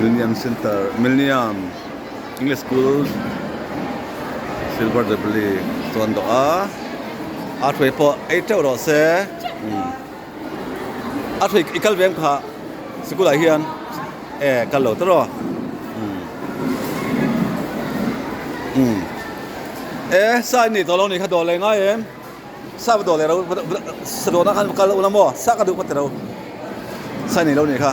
Millennium Center Millennium English School Silver Jubilee chuan dawh a a hrui pawh ei teuh rawh se a hrui i kal ve ang kha sikul ah hian e kal lo tawh rawh e sa in nei tawh lo ni kha dawh leh ngai em. Sa va dawh leh ro sa dawhna khan va kal ula maw sa ka duh ka ti ro sa nei lo nih kha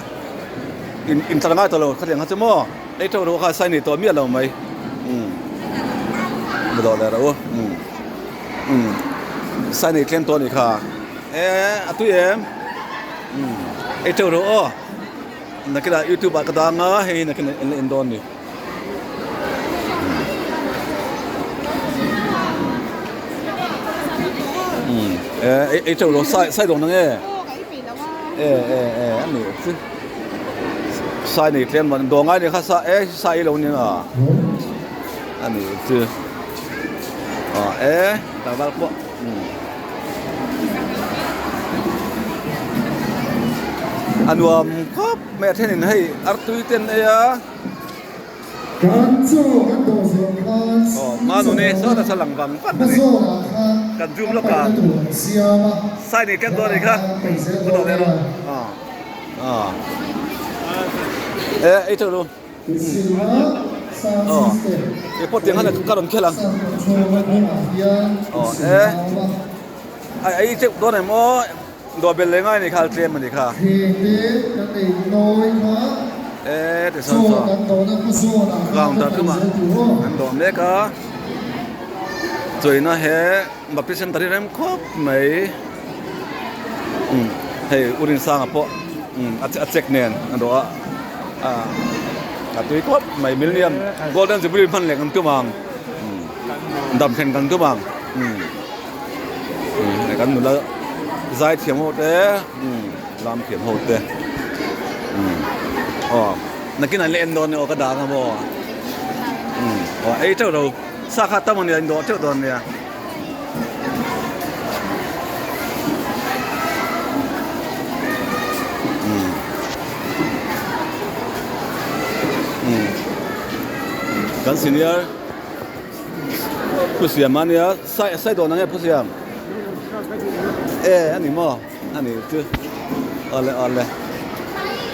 in in tlar ngai tawh lo khatiang kha chu maw ei teuh ro kha sa nei tawh miah lo mai umm va dawh leh ro umm umm sa nei tlem tawh nih kha e a tui em umm ei teuh ro aw nakinah youtube ah ka dang a hei hi nakinah en la en dawn ni. Ei teuh lo sai sai dawn ange e e e a nih chu sai nei tlem man dawng ngai nih kha sa e sai lo nia a nih chu a e tlangval pawh a nuam khawp mai a thenin hei artui te an ei a. Kan chaw kan dawh zawh khan Aw Manune chaw saw nasa lang vang vang hma a ni. zawnah khan Kan zoom a lawk a. paihna tur an siam a, Sai nei tlem dawn a ni kha. kan paih zel Ka dawh dawn leh a rawh. nia. Aw aw e ei teuh ru. Silna sound Aw system e pawh tiang khan ka rawn khel ang. sound control na hnungah hian Aw silna e a awm a. Ai ei teuh dawn em aw. Dawh belh leh ngai a ni kha a tlem a ni kha. Thleng te kan nei nawi kha E ti sawn chaw sawn kan dawhna hma zawnah khan counter ka thuma paih zel tur aw. an dawh mek a chawina he Baptist Center hi rem khawp mai umm hei U Rinsanga pawh umm a check nen a dawh a ah a tui khawp mai Millennium Golden Jubilee hman leh kan tum ang umm dam thlen kan tum ang umm. Kan nula zai thiam ho te lam thiam ho te aw nakin an la en dawn nia aw ka dang a maw aw ei teuh lo sa kha tam ania in dawh teuh dawn nia. Kan senior Pu Siam a nia sai sai dawn ang e Pu Siam e a ni maw a ni chu awle awle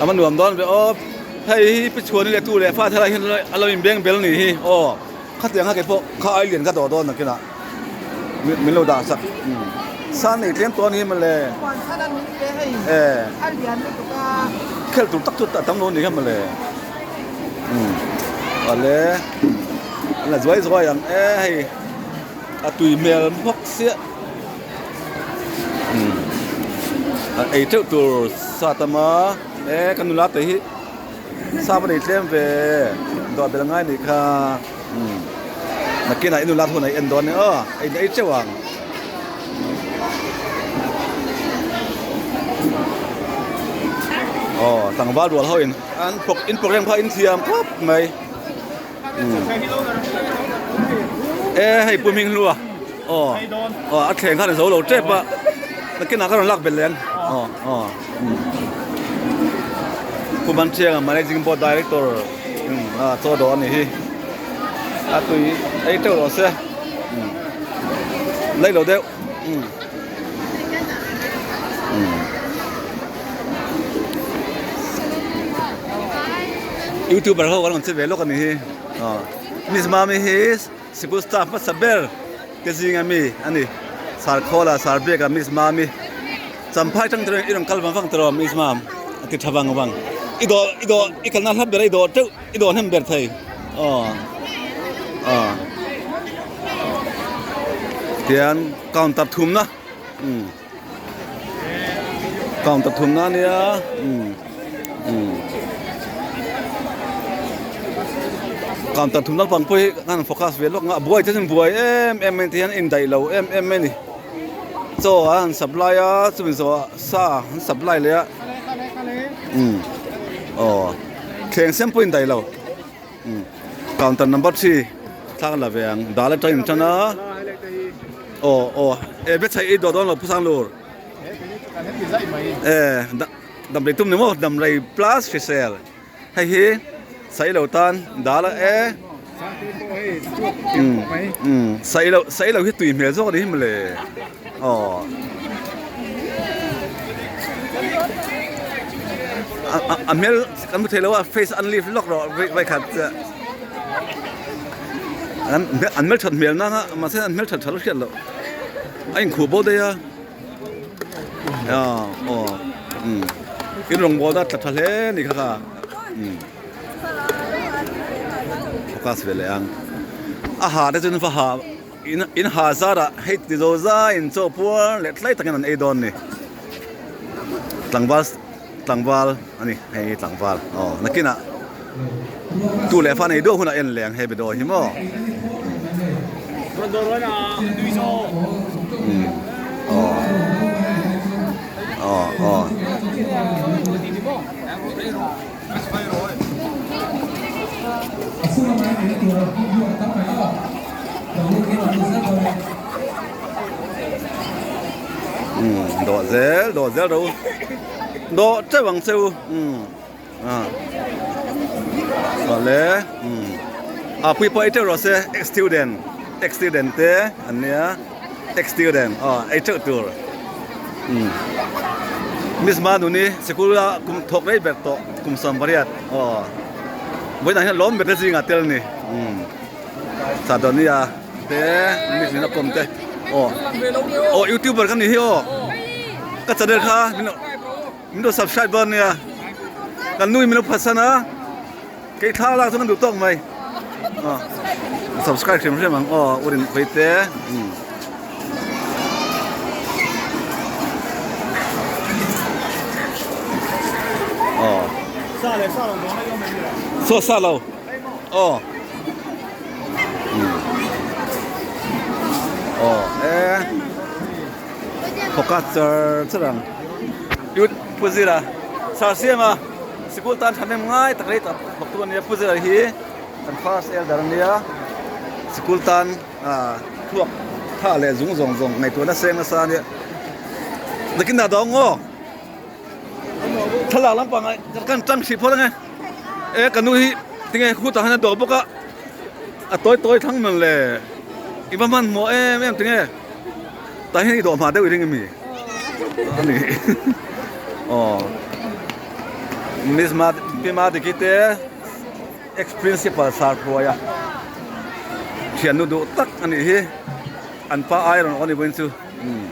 a va nuam dawn ve aw hei hi pi chhuan leh tu leh fa thelai hian a lo inbeng bel ni hi aw khatiang kha kei pawh kha ai lian ka dawh dawn nakinah min lo dah sak san nei tlem tawh a ni mawle e khel tur tak chu a tam lo a ni kha mawle awle. An la zuai zuai ang e hei a tui hmel bawk chiah umm a ei teuh tur sa tam a e ka nula te hi sa va nei tlem ve dawh bel ngai nih kha umm nakinah i nula hunah i en dawn nia aw a in ei teuh ang. Aw tlangval rual ho in an in program kha in thiam khawp mai. E hei pu hming hlua aw aw a thleng khan a zo lo tep a nakinah ka rawn lak belh leh ang aw aw pu Manchianga managing board director a chaw dawh a nih hi a tui ei teuh rawh se lei lo deuh. Youtuber ho kan rawn che ve lawk a ni hi aw Miss Mami hi sikul staff hmasa ber te zinga mi a ni Sarkhawla Sarbeka Miss Mami Champhai tang i rawn kal vang vang tawh Miss Mam a ti tha vang vang i dawh i dawh i kalna hla ber a i dawh teuh i dawh hnem ber thei aw aw tian counter thumna umm. Counter thumna a nia umm umm counter thum naupang pawh hi an focus ve lawk a buai te chu an buai em em mai tihian a indaih lo em em mai a ni chaw an han supply a chumi zawhah sa an supply leh a umm aw thleng sen pawh a indaih lo umm counter number three thlang la ve ang dal atang in tan a. Aw aw e be chhai ei dawh dawn lo Pu Sanglur e damrei tum ni maw damrei plus hrisel hei hi. Sailo tan dal a e. Umm sailo sailo hi tui hmel zawk a ni hi mawle aw. A hmel kan hmu thei lo a face an lift lawk rawh vawikhat chiah. An an hmelthat hmel nang a mahse an hmelthat tha lo hriat loh a inkhuh bo daih a. Aw umm in rawngbawlna tla tha hle a ni kha kha umm focus ve leh ang a ha te chuan va ha in in ha zarah hei ti zo zaiin chaw puar leh tlai takin an ei dawn a ni tlangval tlangval a ni hei hi tlangval aw nakinah tu leh fa nei duah hunah en leh ang he video hi maw. Dawh zel dawh zel ro dawh teuh ang che u awle a pui pawh ei teuh rawh se ex student ex student te an nia ex student aw ei teuh tur miss manuni sikul a kum thawk rei ber tawh kum 18 aw vawiinah hian lawm ber te zingah tel a ni Sadonia te miss min a kawm te aw aw youtuber ka nih hi aw ka channel kha min lo subscribe dawn nia kan nu in min lo phatsan a kei thla lak chu kan duh tawk mai aw subscribe hrim hrim ang aw u rin pui te umm. Aw saw sa lo aw umm aw e. Focus char char ang. Yut Pu Zira Sir Siama sikul tan thahnem ngai tak rei tak thawk tu ania Pu Zira hi kan first elder ania sikul tan ah thluak tha leh zung zawng zawng ngaihtuah nasa eng nasa ania nakin dah dawng aw thlalak lampang ah kan tang hrih phawt ange e ka nu hi tinge khutah hian a dawh bawk a a tawi tawi thlang mawn le i va hmanhmawh em em tinge. Tah hian i dawh hma deuh i ring a mi? A ni. Aw. Miss Ma Pi Madiki te ex principal Sir Hruaia thiannu duh tak a nih hi. An pa ai rawn awm a ni vawiin chu. Umm.